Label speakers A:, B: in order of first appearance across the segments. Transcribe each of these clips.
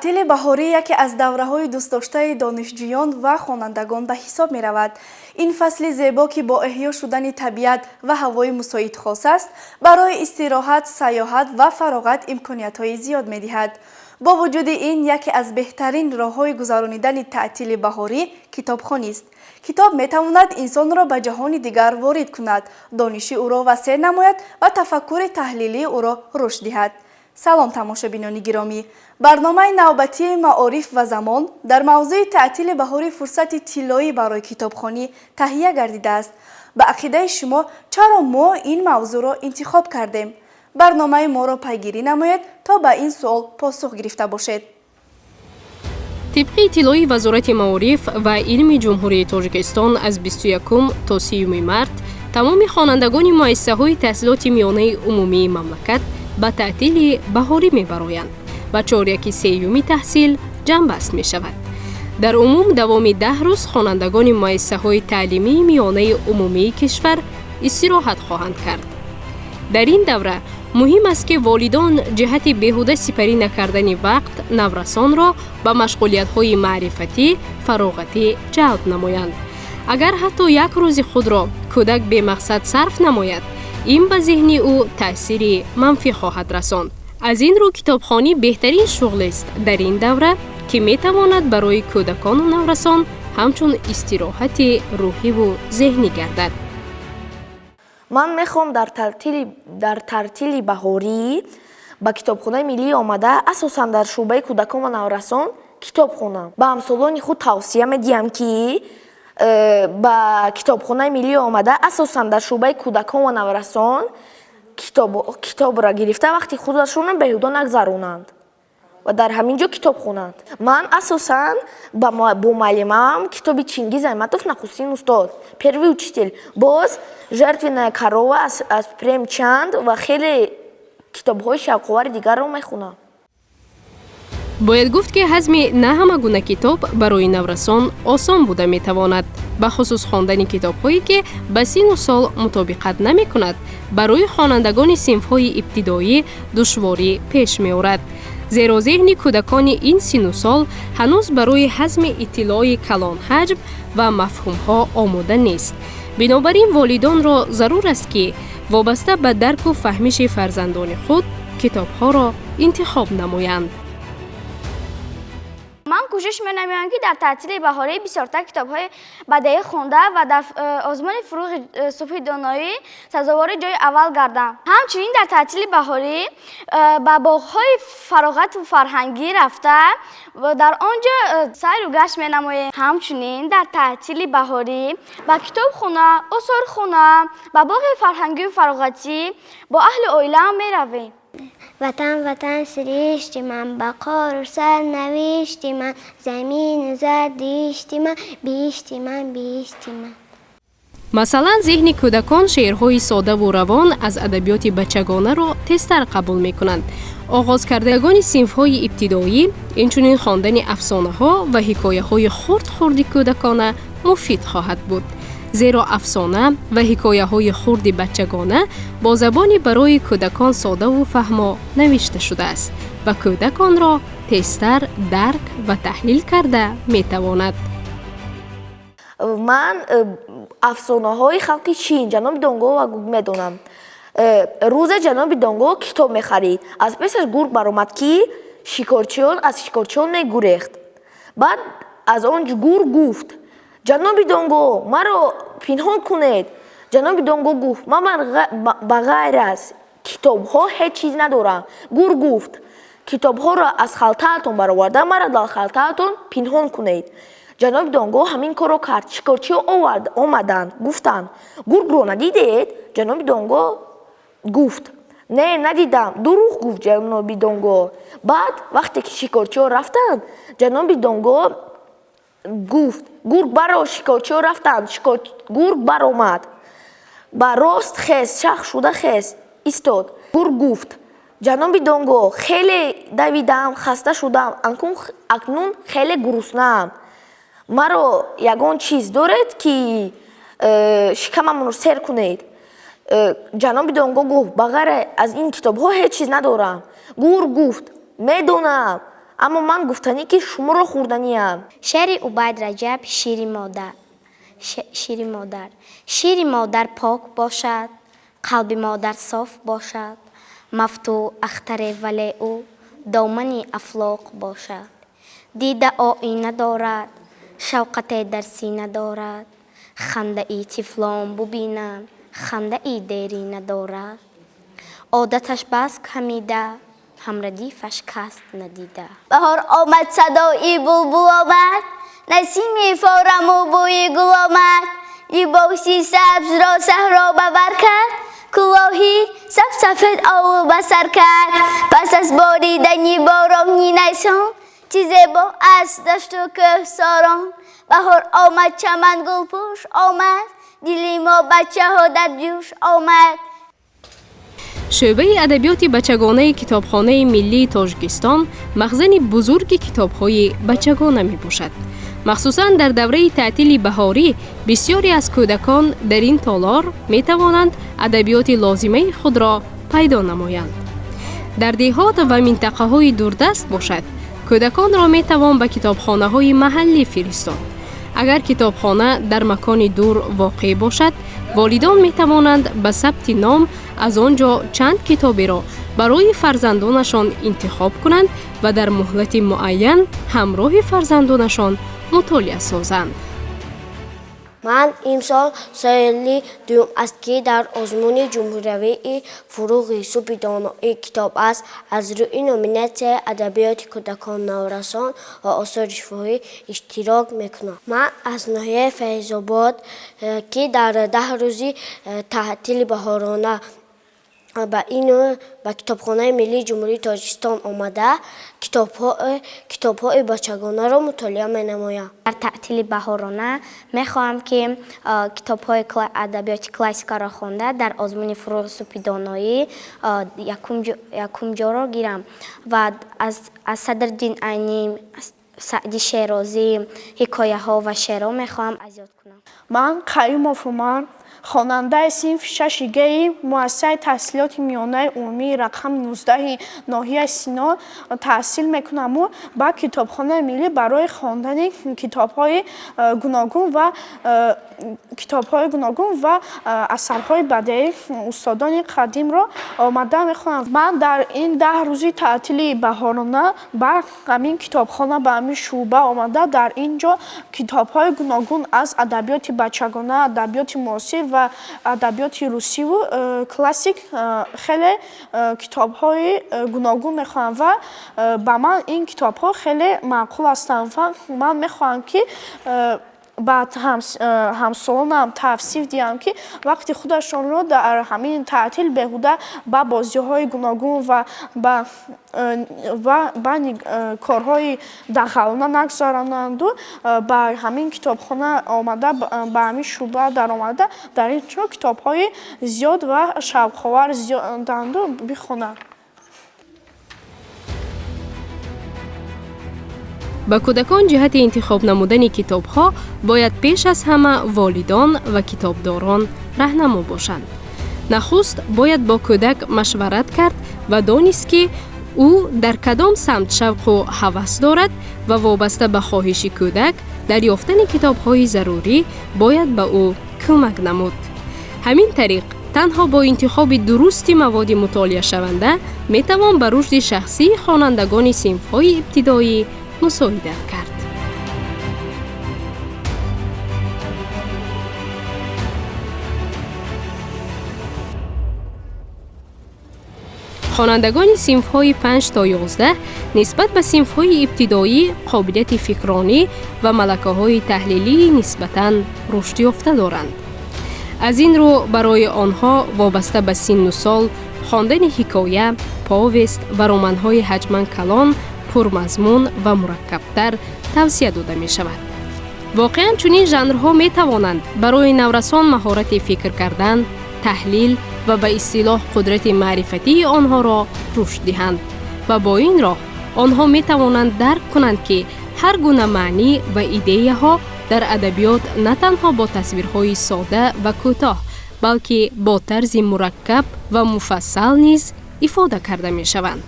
A: Таътили баҳорӣ яке аз давраҳои дӯстдоштаи донишҷӯён ва хонандагон ба ҳисоб меравад. Ин фасли зебо, ки бо эҳё шудани табиат ва ҳавои мусоид хос аст, барои истироҳат, сайёҳат ва фароғат имкониятҳои зиёд медиҳад. Бо вуҷуди ин, яке аз беҳтарин роҳҳои гузаронидани таътили баҳорӣ китобхонист. Китоб метавонад инсонро ба ҷаҳони дигар ворид кунад, дониши ӯро васеъ намояд ва тафаккури таҳлилии ӯро рушд диҳад. Салом, тамошобинони гиромӣ! Барномаи навбатии «Маориф ва замон» дар мавзӯи таътили баҳорӣ, фурсати тиллоӣ барои китобхонӣ таҳия гардидааст. Ба ақидаи шумо, чаро мо ин мавзӯъро интихоб кардем? Барномаи моро пайгирӣ намоед, то ба ин суол посух гирифта бошед.
B: Тибқи иттилои Вазорати маориф ва илми Ҷумҳурии Тоҷикистон, аз 21 то 30 март тамоми хонандагони муассисаҳои таҳсилоти миёнаи умумии мамлакат ба таътили баҳорӣ мебароянд ва чоряки сеюми таҳсил ҷамъбаст мешавад. Дар умум давоми 10 рӯз хонандагони муассисаҳои таълимии миёнаи умумии кишвар истироҳат хоҳанд кард. Дар ин давра муҳим аст, ки волидон ҷиҳати беҳуда сипарӣ накардани вақт наврасонро ба машғулиятҳои маърифатӣ, фароғатӣ ҷалб намоянд. Агар ҳатто як рӯзи худро кӯдак бемақсад сарф намояд, ин ба зеҳни ӯ таъсири манфӣ хоҳад расонд. Аз ин рӯ китобхонӣ беҳтарин шуғлест дар ин давра, ки метавонад барои кӯдакону наврасон ҳамчун истироҳати рӯҳиву зеҳнӣ гардад.
C: Ман мехоҳам дар таътили баҳорӣ ба Китобхонаи миллӣ омада, асосан дар шӯъбаи кӯдакон ва наврасон китоб хонам. Ба ҳамсолони худ тавсия медиҳам, ки ба Китобхонаи миллӣ омада, асосан дар шӯъбаи кӯдакон ва наврасон китобро гирифта, вақти худашонро беҳуда нагзаронанд ва дар ҳамин ҷо китоб хонанд. Ман асосан бо муаллимам китоби Чингиз Айтматов «Нахустин устод», «Первый учитель», боз «Жертвенная корова» аз Премчанд ва хеле китобҳои шавқовари дигарро мехонам.
B: Бояд гуфт, ки ҳазми на ҳама гуна китоб барои наврасон осон буда метавонад. Бахусус хондани китобҳое, ки ба сину сол мутобиқат намекунад, барои хонандагони синфҳои ибтидоӣ душворӣ пеш меорад, зеро зеҳни кӯдакони ин сину сол ҳанӯз барои ҳазми иттилои калонҳаҷм ва мафҳумҳо омода нест. Бинобар ин волидонро зарур аст, ки вобаста ба дарку фаҳмиши фарзандони худ китобҳоро интихоб намоянд.
D: Ман кӯшиш менамоям, ки дар таътили баҳорӣ бисёртар китобҳои бадеӣ хонда ва дар озмуни «Фурӯғи субҳи доноӣ» сазовори ҷои аввал гардам. Ҳамчунин дар таътили баҳорӣ ба боғҳои фароғату фарҳангӣ рафта, дар он ҷо сайру гашт менамоем. Ҳамчунин дар таътили баҳорӣ ба китобхона, осорхона, ба боғи фарҳангию фароғатӣ бо аҳли оилаам меравем.
E: Ватан, ватан, сиришти ман, бақору сарнавишти ман, замини зардишти ман, биҳишти ман, биҳишти ман.
B: Масалан, зеҳни кӯдакон шеърҳои содаву равон аз адабиёти бачагонаро тезтар қабул мекунанд. Оғозкардагони синфҳои ибтидоӣ инчунин хондани афсонаҳо ва ҳикояҳои хурд-хурди кӯдакона муфид хоҳад буд, зеро афсона ва ҳикояҳои хурди бачагона бо забони барои кӯдакон содаву фаҳмо навишта шудааст ва кӯдак онро тезтар дарк ва таҳлил карда метавонад.
C: Ман афсонаҳои халқи Чин, «Ҷаноби Донго ва гург» медонам. Рӯзе ҷаноби Донго китоб мехарид. Аз пешаш гург баромад, ки шикорчиён аз шикорчиён мегурехт. Баъд аз он гург гуфт: «Ҷаноби Донго, маро пинҳон кунед». Ҷаноби Донго гуфт: «Ман ба ғайр аз китобҳо ҳеҷ чиз надорам». Гург гуфт: «Китобҳоро аз халтаатон бароварда, маро дар халтаатон пинҳон кунед». Ҷаноби Донго ҳамин корро кард. Шикорчиҳо омаданд, гуфтанд: «Гургро надидед?» Ҷаноби Донго гуфт: «Не, надидам». Дурӯғ гуфт ҷаноби Донго. Баъд вақте ки шикорчиҳо рафтанд, ҷаноби Донго гуфт: «Гург баро, шикорчиҳо рафтанд». Гург баромад, ба рост хест, шах шуда хест истод. Гург гуфт: «Ҷаноби Донго, хеле давидам, хаста шудам, акнун хеле гуруснаам. Маро ягон чиз доред, ки шикамамонро сер кунед?» Ҷаноби Донго гуфт: «Ба ғайр аз ин китобҳо ҳеҷ чиз надорам». Гург гуфт: «Медонам». Аммо ман гуфтанӣ, ки шуморо хӯрданиам.
F: Шеъри Убайд Раҷаб «Шири модар». Шири модар. Шири модар пок бошад, қалби модар соф бошад, мафтӯҳ ахтаре, вале ӯ домани афлок бошад. Дида оина дорад, шавқате дар сина дорад, хандаи тифлон бубинам, хандаи дерина дорад. Одаташ бас ҳамида, ҳамрадифаш кас надида.
D: Баҳор омад, садои булбул омад, насими фораму бӯи гул омад. Либоси сабзро саҳро ба бар кард, кӯлоҳи сафед ову ба сар кард. Пас аз боридани борони найсон, чӣ зебо аст дашту кӯҳсорон. Баҳор омад, чаман гулпӯш омад, дили мо бачаҳо дар ҷӯш омад.
B: Шӯъбаи адабиёти бачагонаи Китобхонаи миллии Тоҷикистон махзани бузурги китобҳои бачагона мебошад. Махсусан дар давраи таътили баҳорӣ бисёре аз кӯдакон дар ин толор метавонанд адабиёти лозимаи худро пайдо намоянд. Дар деҳот ва минтақаҳои дурдаст бошад, кӯдаконро метавон ба китобхонаҳои маҳаллӣ фиристод. Агар китобхона дар макони дур воқеъ бошад, волидон метавонанд ба сабти ном аз он ҷо чанд китоберо барои фарзандонашон интихоб кунанд ва дар муҳлати муайян ҳамроҳи фарзандонашон мутолиа созанд.
E: Ман имсол соли дуюм аст, ки дар озмуни ҷумҳуриявии «Фурӯғи субҳи доноӣ китоб аст» аз рӯи номинатсияи адабиёти кӯдакон, наврасон ва осори шифоҳӣ иштирок мекунам. Ман аз ноҳияи Файзобод, ки дар 10 рӯзи таътили баҳорона ба Китобхонаи миллии Ҷумҳурии Тоҷикистон омада, китобҳои бачагонаро мутолиа менамоям.
F: Дар таътили баҳорона мехоҳам, ки китобҳои адабиёти классикаро хонда, дар озмуни «Фурӯғи субҳи доноӣ» якум ҷоро гирам ва аз Садриддин Айнӣ, Саъди Шерозӣ ҳикояҳо ва шеърҳо мехоҳам аз ёд кунам.
G: Ман Қаюмов Умар, хонандаи синфи шаши Г-и муассисаи таҳсилоти миёнаи умумии рақами 19-и ноҳияи Сино таҳсил мекунаму ба Китобхонаи миллӣ барои хондани китобҳои гуногун ва асарҳои бадеии устодони қадимро омада мехонам. Ман дар ин 10 рӯзи таътили баҳорона ба ҳамин китобхона, ба ҳамин шӯъба омада, дар ин ҷо китобҳои гуногун аз адабиёти бачагона, адабиёти муосир ва адабиёти русиву классик, хеле китобҳои гуногун мехонам ва ба ман ин китобҳо хеле маъқул ҳастанд ва ман мехоҳам, ки ба ҳамсолонам тавсиф диҳам, ки вақти худашонро дар ҳамин таътил беҳуда ба бозиҳои гуногун ва ба корҳои дағалона нагузаронанду ба ҳамин китобхона омада, ба ҳамин шӯъба даромада, дар ин ҷо китобҳои зиёд ва шавқовар зиёданду бихонанд.
B: Ба кӯдакон ҷиҳати интихоб намудани китобҳо бояд пеш аз ҳама волидон ва китобдорон раҳнамо бошанд. Нахуст бояд бо кӯдак машварат кард ва донист, ки ӯ дар кадом самт шавқу ҳавас дорад ва вобаста ба хоҳиши кӯдак дар ёфтани китобҳои зарурӣ бояд ба ӯ кӯмак намуд. Ҳамин тариқ, танҳо бо интихоби дурусти маводи мутолиашаванда метавон ба рушди шахсии хонандагони синфҳои ибтидоӣ мусоидат кард. Хонандагони синфҳои 5 то 11 нисбат ба синфҳои ибтидоӣ қобилияти фикронӣ ва малакаҳои таҳлилии нисбатан рушдёфта доранд. Аз ин рӯ, барои онҳо вобаста ба синну сол хондани ҳикоя, повест ва романҳои ҳаҷман калон, пурмазмун ва мураккабтар тавсия дода мешавад. Воқеан, чунин жанрҳо метавонанд барои наврасон маҳорати фикр кардан, таҳлил ва ба истилоҳ қудрати маърифатии онҳоро рушд диҳанд ва бо ин роҳ онҳо метавонанд дарк кунанд, ки ҳар гуна маънӣ ва идеяҳо дар адабиёт на танҳо бо тасвирҳои сода ва кӯтоҳ, балки бо тарзи мураккаб ва муфассал низ ифода карда мешаванд.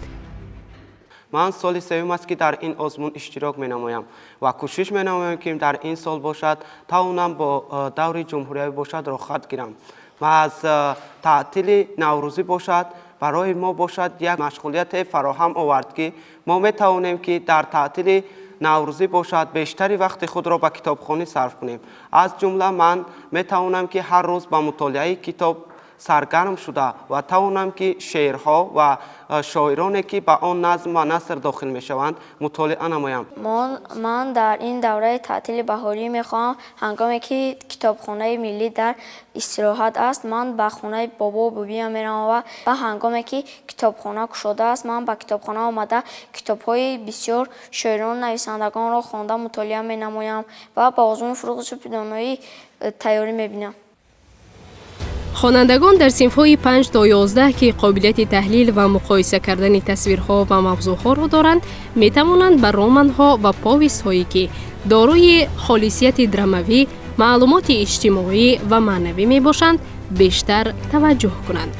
H: Ман соли сеюм аст, ки дар ин озмун иштирок менамоям ва кӯшиш менамоям, ки дар ин сол бошад, тавонам бо даври ҷумҳуриявӣ бошад роҳхат гирам. Ва аз таътили наврӯзӣ бошад, барои мо бошад, як машғулияте фароҳам овард, ки мо метавонем, ки дар таътили наврӯзӣ бошад, бештари вақти худро ба китобхонӣ сарф кунем. Аз ҷумла ман метавонам, ки ҳар рӯз ба мутолиаи китоб саргарм шуда ва тавонам, ки шеърҳо ва шоироне, ки ба он назм ва наср дохил мешаванд, мутолиа намоям.
I: Ман дар ин давраи таътили баҳорӣ мехоҳам, ҳангоме ки китобхонаи миллӣ дар истироҳат аст, ман ба хонаи бобо бубиям меравам ва ҳангоме ки китобхона кушода аст, ман ба китобхона омада, китобҳои бисёр шоирон, нависандагонро хонда, мутолиа менамоям ва ба озмуни «Фурӯғи субҳи доноӣ» тайёрӣ мебинам.
B: Хонандагон дар синфҳои 5 то 11, ки қобилияти таҳлил ва муқоиса кардани тасвирҳо ва мавзӯъҳоро доранд, метавонанд ба романҳо ва повестҳое, ки дорои холисияти драмавӣ, маълумоти иҷтимоӣ ва маънавӣ мебошанд, бештар таваҷҷӯҳ кунанд.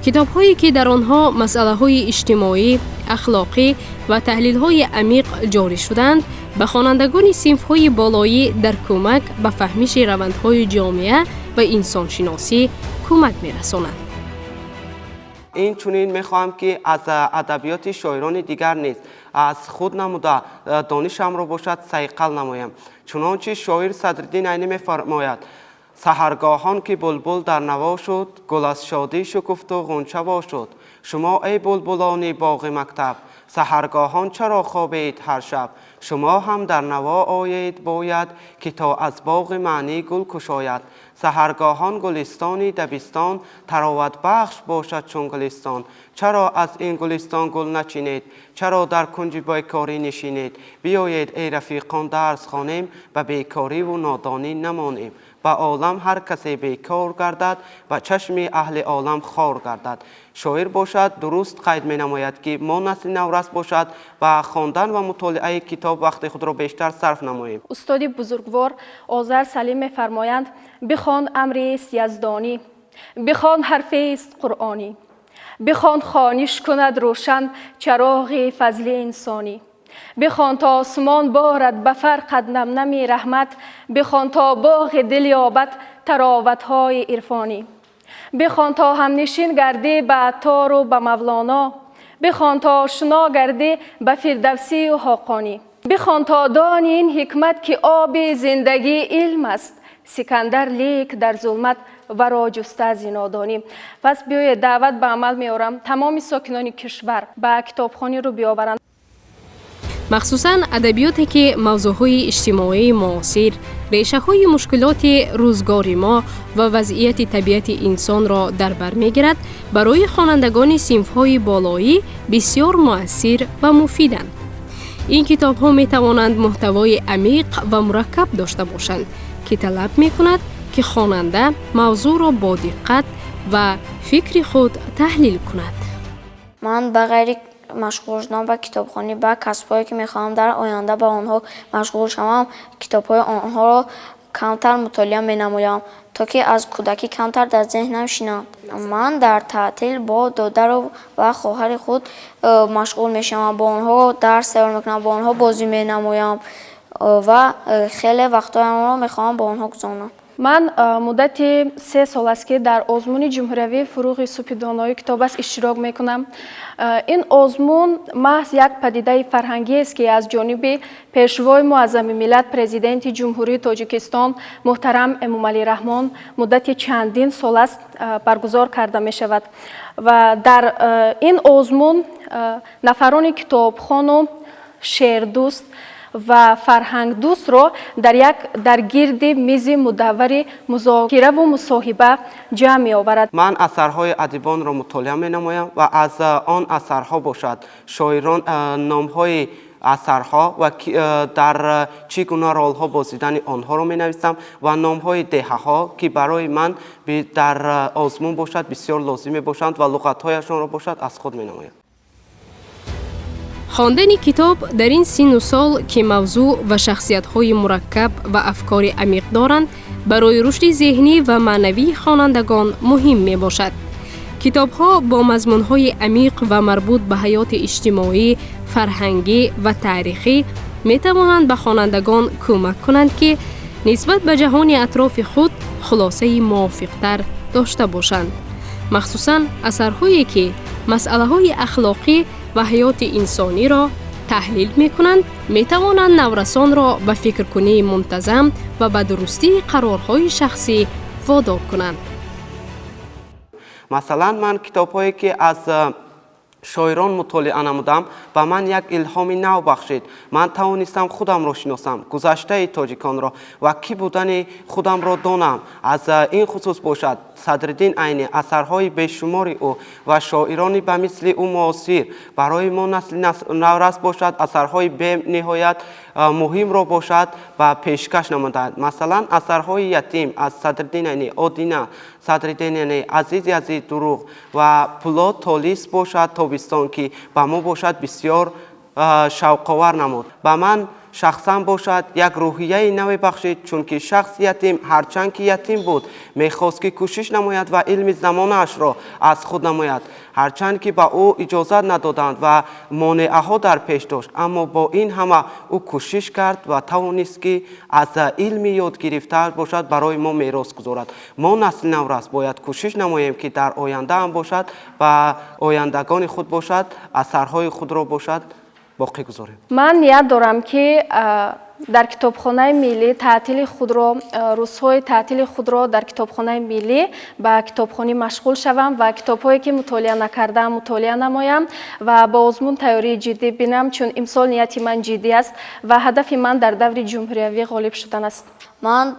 B: Китобҳое, ки дар онҳо масъалаҳои иҷтимоӣ, ахлоқӣ ва таҳлилҳои амиқ ҷорӣ шудаанд, ба хонандагони синфҳои болоӣ дар кӯмак ба фаҳмиши равандҳои ҷомеа ва инсоншиносӣ кӯмак мерасонанд.
H: Инчунин мехоҳам, ки аз адабиёти шоирони дигар низ аз худ намуда, донишамро бошад, сайқал намоям. Чунончи шоир Садриддин Айнӣ мефармояд: «Саҳаргоҳон ки булбул дар наво шуд, гул аз шодӣ шукуфту ғунча во шуд. Шумо, эй булбулони боғи мактаб, саҳаргоҳон чаро хобед ҳар шаб? Шумо ҳам дар наво оед бояд, ки то аз боғи маънӣ гул кушояд. Саҳаргоҳон гулистони дабистон тароватбахш бошад чун гулистон. Чаро аз ин гулистон гул начинед? Чаро дар кунҷи бекорӣ нишинед? Биёед, эй рафиқон, дарс хонем, ба бекориву нодонӣ намонем. Ба олам ҳар касе бекор гардад, ба чашми аҳли олам хор гардад». Шоир бошад, дуруст қайд менамояд, ки мо, насли наврас бошад, ба хондан ва мутолиаи китоб вақти худро бештар сарф намоем.
J: Устоди бузургвор Озар Салим мефармоянд: «Бихон, амрист яздонӣ, бихон, ҳарфест қуръонӣ, бихон, хониш кунад рӯшан чароғи фазли инсонӣ. Бихон, то осмон борад ба фарқат намнами раҳмат, бихон, то боғи дил ёбад тароватҳои ирфонӣ. Бихон, то ҳамнишин гардӣ ба Аттору ба Мавлоно, бихон, то ошно гардӣ ба Фирдавсию Ҳоқонӣ. Бихон, то дони ин ҳикмат, ки оби зиндагӣ илм аст, Сикандар лек дар зулмат варо ҷуста зи нодонӣ». Пас биёед, даъват ба амал меорам, тамоми сокинони кишвар ба китобхонӣ рӯ биёваранд.
B: Махсусан адабиёте, ки мавзӯъҳои иҷтимоии муосир, решаҳои мушкилоти рӯзгори мо ва вазъияти табиати инсонро дар бар мегирад, барои хонандагони синфҳои болоӣ бисёр муассир ва муфиданд. Ин китобҳо метавонанд муҳтавои амиқ ва мураккаб дошта бошанд, ки талаб мекунад, ки хонанда мавзӯъро бо диққат ва фикри худ таҳлил кунад.
I: Ман ба ғайри машғул шудан ба китобхонӣ, ба касбҳое, ки мехоҳам дар оянда ба онҳо машғул шавам, китобҳои онҳоро камтар мутолиа менамоям, то ки аз кӯдакӣ камтар дар зеҳнам шинанд. Ман дар таътил бо додару ва хоҳари худ машғул мешавам, бо онҳо дарс тайёр мекунам, бо онҳо бозӣ менамоям ва хеле вақтҳоямро мехоҳам бо онҳо гузаронам.
J: Ман муддати 3 сол аст, ки дар озмуни ҷумҳуриявии «Фурӯғи субҳи доноӣ китоб аст» иштирок мекунам. Ин озмун маҳз як падидаи фарҳангиест, ки аз ҷониби Пешвои муаззами миллат, Президенти Ҷумҳурии Тоҷикистон муҳтарам Эмомалӣ Раҳмон муддати чандин сол аст баргузор карда мешавад ва дар ин озмун нафарони китобхону шеърдӯст ва фарҳангдӯстро дар гирди мизи мудаввари музокираву мусоҳиба ҷамъ меоварад.
H: Ман асарҳои адибонро мутолиа менамоям ва аз он асарҳо бошад, шоирон, номҳои асарҳо ва дар чӣ гуна ролҳо бозидани онҳоро менависам ва номҳои деҳаҳо, ки барои ман дар озмун бошад, бисёр лозим мебошанд, ва луғатҳояшонро бошад, аз худ менамоям.
B: Хондани китоб дар ин синну сол, ки мавзӯъ ва шахсиятҳои мураккаб ва афкори амиқ доранд, барои рушди зеҳнӣ ва маънавии хонандагон муҳим мебошад. Китобҳо бо мазмунҳои амиқ ва марбут ба ҳаёти иҷтимоӣ, фарҳангӣ ва таърихӣ метавонанд ба хонандагон кӯмак кунанд, ки нисбат ба ҷаҳони атрофи худ хулосаи мувофиқтар дошта бошанд. Махсусан асарҳое, ки масъалаҳои ахлоқӣ ва ҳаёти инсониро таҳлил мекунанд, метавонанд наврасонро ба фикркунии мунтазам ва ба дурустии қарорҳои шахсӣ водор кунанд.
H: Масалан, ман китобҳое, ки аз шоирон мутолиа намудам, ба ман як илҳоми нав бахшид. Ман тавонистам худамро шиносам, гузаштаи тоҷиконро ва кӣ будани худамро донам. Аз ин хусус бошад, Садриддин Айнӣ, асарҳои бешумори ӯ ва шоирони ба мисли ӯ муосир барои мо насли наврас бошад, асарҳои бениҳоят муҳимро бошад ба пешкаш намуданд. Масалан, асарҳои Ятим аз Садриддин Айнӣ, Одина Садриддин Айнӣ, Азизи азиз дурӯғ ва Пулод Толис бошад, Тобистон, ки ба мо бошад бисёр шавқовар намуд. Ба ман шахсан бошад як рӯҳияи наве бахшид, чунки шахси ятим, ҳарчанд ки ятим буд, мехост, ки кӯшиш намояд ва илми замонаашро аз худ намояд. Ҳарчанд ки ба ӯ иҷозат надоданд ва монеаҳо дар пеш дошт, аммо бо ин ҳама ӯ кӯшиш кард ва тавонист, ки аз илми ёд гирифта бошад барои мо мерос гузорад. Мо насли наврас бояд кӯшиш намоем, ки дар оянда ҳам бошад ба ояндагони худ бошад асарҳои худро бошад боқӣ гузорем.
J: Ман ният дорам, ки дар китобхонаи миллӣ таътили худро, рӯзҳои таътили худро дар китобхонаи миллӣ ба китобхонӣ машғул шавам ва китобҳое, ки мутолиа накардаам, мутолиа намоям ва ба озмун тайёрии ҷиддӣ бинам, чун имсол нияти ман ҷиддӣ аст ва ҳадафи ман дар даври ҷумҳуриявӣ ғолиб шудан аст.
I: Ман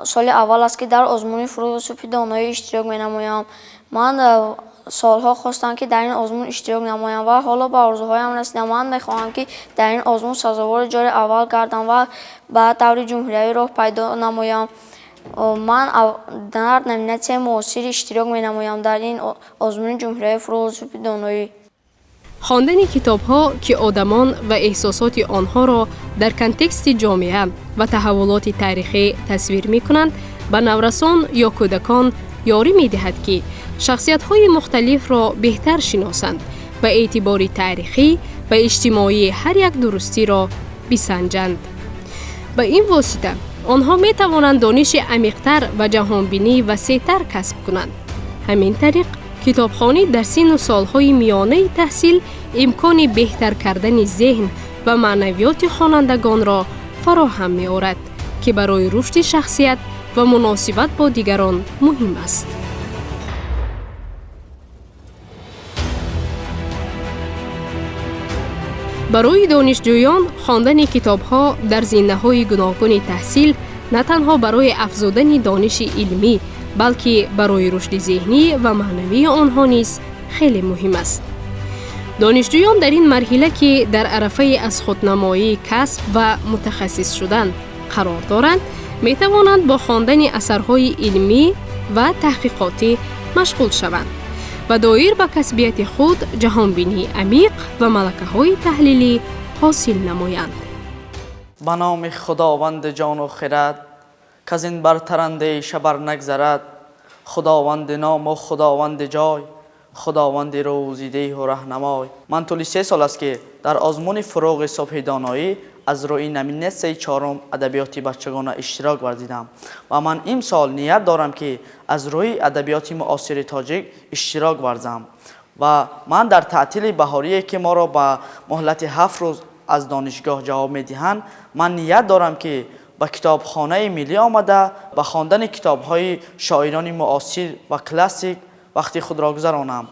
I: соли аввал аст, ки дар озмуни Фурӯғи субҳи доноӣ иштирок менамоям. Ман солҳо хостам, ки дар ин озмун иштирок намоям ва ҳоло ба орзуҳоям расидам. Ман мехоҳам, ки дар ин озмун сазовори ҷои аввал гардам ва ба даври ҷумҳуриявӣ роҳ пайдо намоям. Ман дар номинатсияи муосир иштирок менамоям дар ин озмуни ҷумҳуриявии Фурӯғи субҳи доноӣ.
B: Хондани китобҳо, ки одамон ва эҳсосоти онҳоро дар контексти ҷомеа ва таҳаввулоти таърихӣ тасвир мекунанд, ба наврасон ё кӯдакон ёрӣ медиҳад, ки шахсиятҳои мухталифро беҳтар шиносанд ва эътибори таърихӣ ва иҷтимоии ҳар як дурустиро бисанҷанд. Ба ин восита онҳо метавонанд дониши амиқтар ва ҷаҳонбинии васеътар касб кунанд. Ҳамин тариқ, китобхонӣ дар синну солҳои миёнаи таҳсил имкони беҳтар кардани зеҳн ва маънавиёти хонандагонро фароҳам меорад, ки барои рушди шахсият ва муносибат бо дигарон муҳим аст. Барои донишҷӯён хондани китобҳо дар зинаҳои гуногуни таҳсил на танҳо барои афзудани дониши илмӣ, балки барои рушди зеҳнӣ ва маънавии онҳо низ хеле муҳим аст. Донишҷӯён дар ин марҳила, ки дар арафаи аз худнамоии касб ва мутахассис шудан қарор доранд, метавонанд бо хондани асарҳои илмӣ ва таҳқиқотӣ машғул шаванд ва доир ба касбияти худ ҷаҳонбинии амиқ ва малакаҳои таҳлилӣ ҳосил намоянд.
K: Ба номи Худованди ҷону хирад, каз ин бартар андеша бар нагзарад, Худованди ному Худованди ҷой, Худованди рӯзидиҳу раҳнамой. Ман тӯли 3 сол аст, ки дар озмуни Фурӯғи субҳи доноӣ аз рӯи номинатсияи чорум адабиёти бачагона иштирок варзидам ва ман имсол ният дорам, ки аз рӯи адабиёти муосири тоҷик иштирок варзам. Ва ман дар таътили баҳорие, ки моро ба муҳлати 7 рӯз аз донишгоҳ ҷавоб медиҳанд, ман ният дорам, ки ба китобхонаи миллӣ омада ба хондани китобҳои шоирони муосир ва классик вақти худро гузаронам.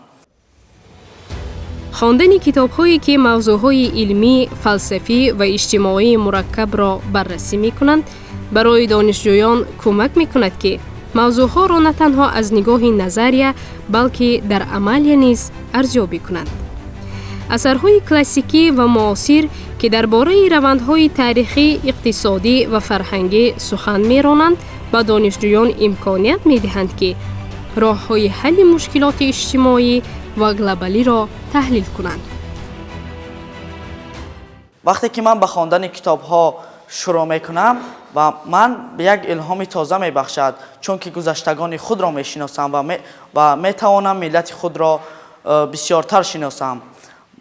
B: Хондани китобҳое, ки мавзӯъҳои илмӣ, фалсафӣ ва иҷтимоии мураккабро баррасӣ мекунанд, барои донишҷӯён кӯмак мекунад, ки мавзӯъҳоро на танҳо аз нигоҳи назария, балки дар амалия низ арзёбӣ кунанд. Асарҳои классикӣ ва муосир, ки дар бораи равандҳои таърихӣ, иқтисодӣ ва фарҳангӣ сухан меронанд, ба донишҷӯён имконият медиҳанд, ки роҳҳои ҳалли мушкилоти иҷтимоӣ ва глобалиро таҳлил кунанд.
K: Вақте ки ман ба хондани китобҳо шурӯъ мекунам ва ман як илҳоми тоза мебахшад, чунки гузаштагони худро мешиносам ва метавонам миллати худро бисёртар шиносам.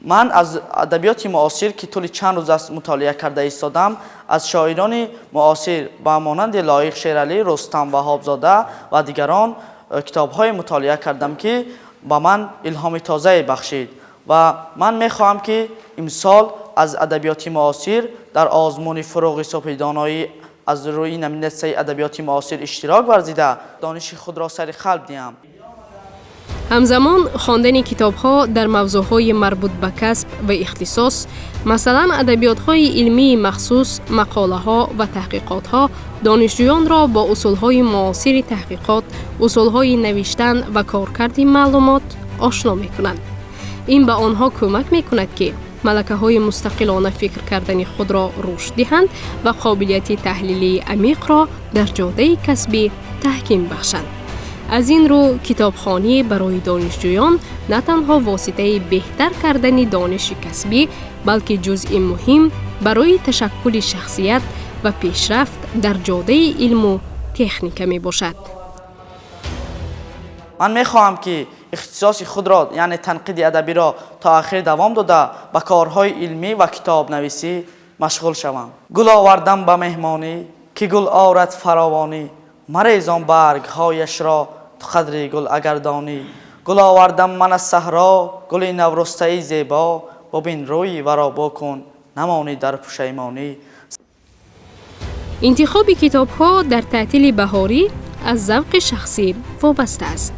K: Ман аз адабиёти муосир, ки тӯли чанд рӯз аст мутолиа карда истодам, аз шоирони муосир ба монанди Лоиқ Шералӣ, Рустам Ваҳобзода ва дигарон китобҳое мутолиа кардам, ки ба ман илҳоми тозае бахшид. Ва ман мехоҳам, ки имсол аз адабиёти муосир дар озмуни Фурӯғи субҳи доноӣ аз рӯи номинатсияи адабиёти муосир иштирок варзида, дониши худро сари қалб диҳам.
B: Ҳамзамон хондани китобҳо дар мавзӯъҳои марбут ба касб ва ихтисос, масалан адабиётҳои илмии махсус, мақолаҳо ва таҳқиқотҳо донишҷӯёнро бо усулҳои муосири таҳқиқот, усулҳои навиштан ва коркарди маълумот ошно мекунанд. Ин ба онҳо кӯмак мекунад, ки малакаҳои мустақилона фикр кардани худро рушд диҳанд ва қобилияти таҳлилии амиқро дар ҷодаи касбӣ таҳким бахшанд. Аз ин рӯ китобхонӣ барои донишҷӯён на танҳо воситаи беҳтар кардани дониши касбӣ, балки ҷузъи муҳим барои ташаккули шахсият ва пешрафт дар ҷодаи илму техника мебошад.
K: Ман мехоҳам, ки ихтисоси худро, яъне танқиди адабиро, то ахир давом дода, ба корҳои илмӣ ва китобнависӣ машғул шавам. Гул овардам ба меҳмонӣ, ки гул орад фаровонӣ, марезон баргҳояшро, ту қадри гул агар донӣ. Гул овардам ман аз саҳро, гули наврӯстаи зебо, бубин рӯи варо бокун, намонӣ дар пушаймонӣ.
B: Интихоби китобҳо дар таътили баҳорӣ аз завқи шахсӣ вобаста аст.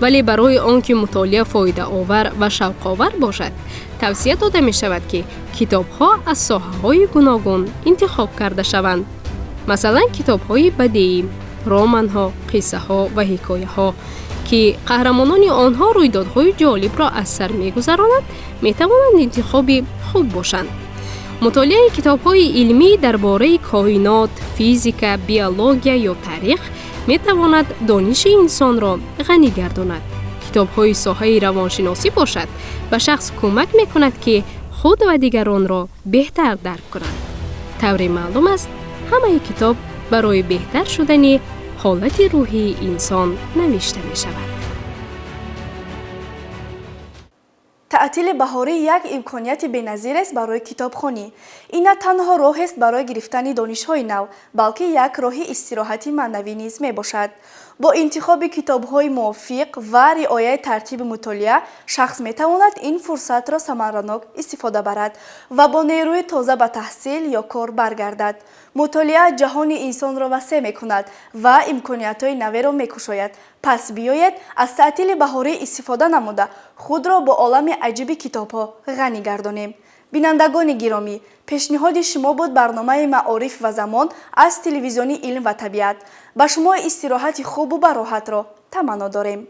B: Вале барои он ки мутолиа фоидаовар ва шавқовар бошад, тавсия дода мешавад, ки китобҳо аз соҳаҳои гуногун интихоб карда шаванд. Масалан, китобҳои бадеӣ, романҳо, қиссаҳо ва ҳикояҳо, ки қаҳрамонони онҳо рӯйдодҳои ҷолибро аз сар мегузаронанд, метавонанд интихоби хуб бошанд. Мутолиаи китобҳои илмӣ дар бораи коинот, физика, биология ё таърих метавонад дониши инсонро ғанӣ гардонад. Китобҳои соҳаи равоншиносӣ бошад, ба шахс кӯмак мекунад, ки худ ва дигаронро беҳтар дарк кунад. Тавре маълум аст, ҳамаи китоб барои беҳтар шудани ҳолати рӯҳии инсон навишта мешавад.
A: Таътили баҳорӣ як имконияти беназирест барои китобхонӣ. Ин на танҳо роҳест барои гирифтани донишҳои нав, балки як роҳи истироҳати маънавӣ низ мебошад. Бо интихоби китобҳои мувофиқ ва риояи тартиби мутолиа шахс метавонад ин фурсатро самаранок истифода барад ва бо нерӯи тоза ба таҳсил ё кор баргардад. Мутолиа ҷаҳони инсонро васеъ мекунад ва имкониятҳои наверо мекушояд. Пас биёед аз таътили баҳорӣ истифода намуда, худро бо олами аҷиби китобҳо ғанӣ гардонем. Бинандагони гиромӣ, пешниҳоди шумо буд барномаи Маориф ва замон аз телевизиони Илм ва табиат. Ба шумо истироҳати хубу бароҳатро таманно дорем.